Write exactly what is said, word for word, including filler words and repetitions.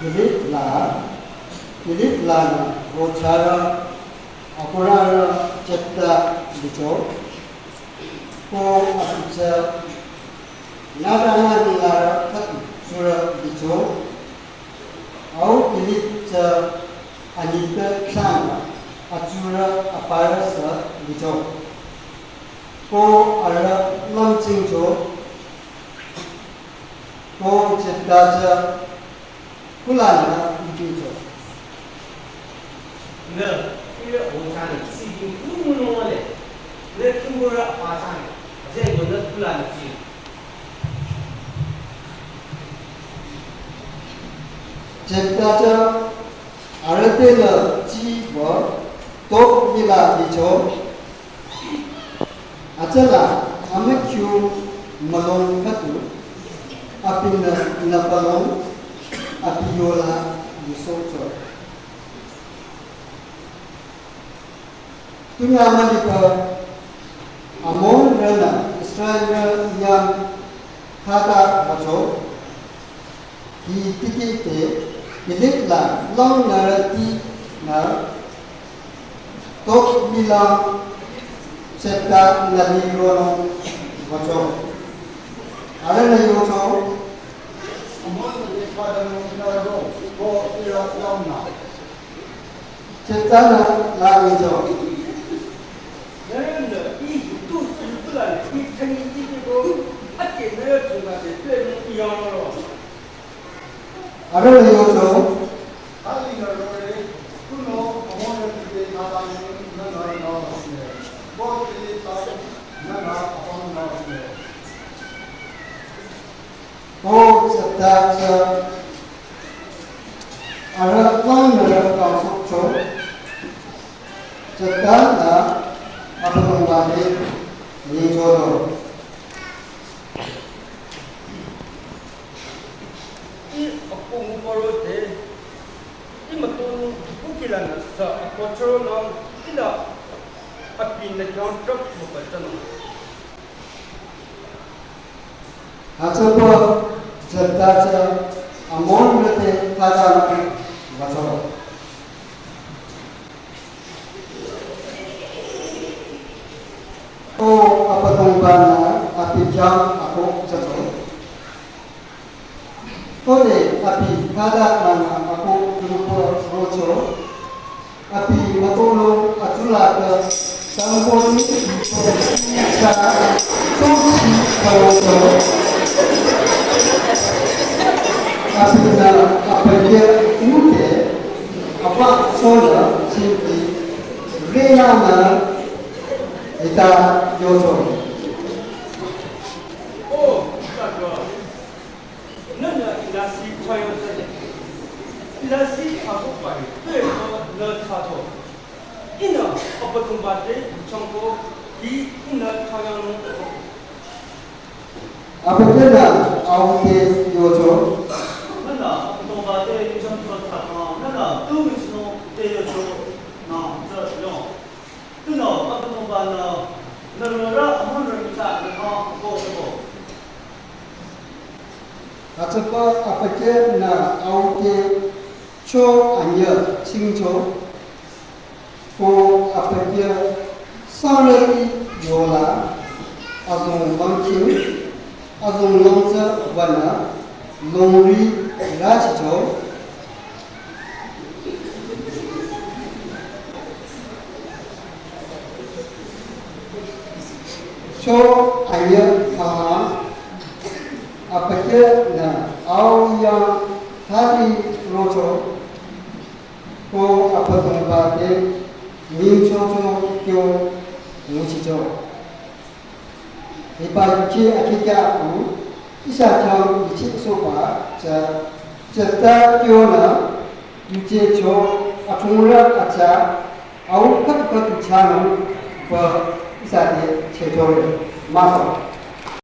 Gilead la, Gilead lanü rothsarü, akohrarü Jephtha licho, ko abi tsü nührü nühnü larü khüdu tsurü licho, au Gilead tsü anyitpü khyang atsurü aparü sü licho. Ko arüh lümchingcho, ko Jephtha tsü kulanü iticho. Nü, ire o chanü, si jing kumunung wale. Nü kimburü pa chanü, je go nü kulanü chi. Jephtha tsü arüh tenü chiba Tob-mila licho. Hütsüla amükhyu mülung khüdu, abinü nüpalong, abi yola yusohcho. Tunü amüliba Amonrünü Israelrü yang khata wücho, hi tikehte Gilead la langnürütinü Tob-mila Jephtha-nü lironung wücho. Arühnü yocho, Amonrü te khüta nung nüro ko ihrü langnü. Jephtha-nü la nyicho, nührünü ih tu sülpüla ih thani tikehko ake nührü tsunga te tue nung iyangro. Arühnü yocho, thali nürore, tunüo Amonrü te khüta nung nüro nüro shine, ko Gilead la nüro apüm nüro shine. Ko Jephtha tsü arüh langnürü kangsohcho, Jephtha-nü Abüdongba te nyichodo. Ih apu nguba rode, ih mütong kukilanü sü akohchoro nang ihnü abinü khyang trap müpachanung. Hütsüpü Jephtha tsü Amonrü te khüta nung wücho. Ko Abüdongba-nü abi khyang akoh jücho. Khode abi khüta nung akoh yupü rocho, abi mütolo atsulade sangboni sa tongsi barocho. Abinü abükyü ude apa sola chingdi renanü hita yocho. Nühnü ilasih thsayo tsüde. Ilasih thsako bari, tuepü nü thsato. Ihnü Abüdongba te yuchangko, hi ihnü thsayangnung. Abükyünü au te yocho, nühnü Abüdongba te yuchangko thsaba, nühnü tu michinung te yocho, nü tsü yo. Tunüo Abüdongba-nü nührü Amonrü michah nü kang akohchoko. Hütsüpü abükyünü au te cho anyüh chingcho, ko abükyü sangrüti yola azong langking, azong langtsü wünü longri rachicho. Cho anyüh khyang abükyünü au yang thali rocho, ko Abüdongba te nyingchocho kyo nguchicho. Hiba yuchi akikya aku, ihsa khyang yuchisohba tsü, Jephtha kyonü yuje cho, athungrü atsa, au khüdu khüdu thsanung pü ihsa te chechore. Maso.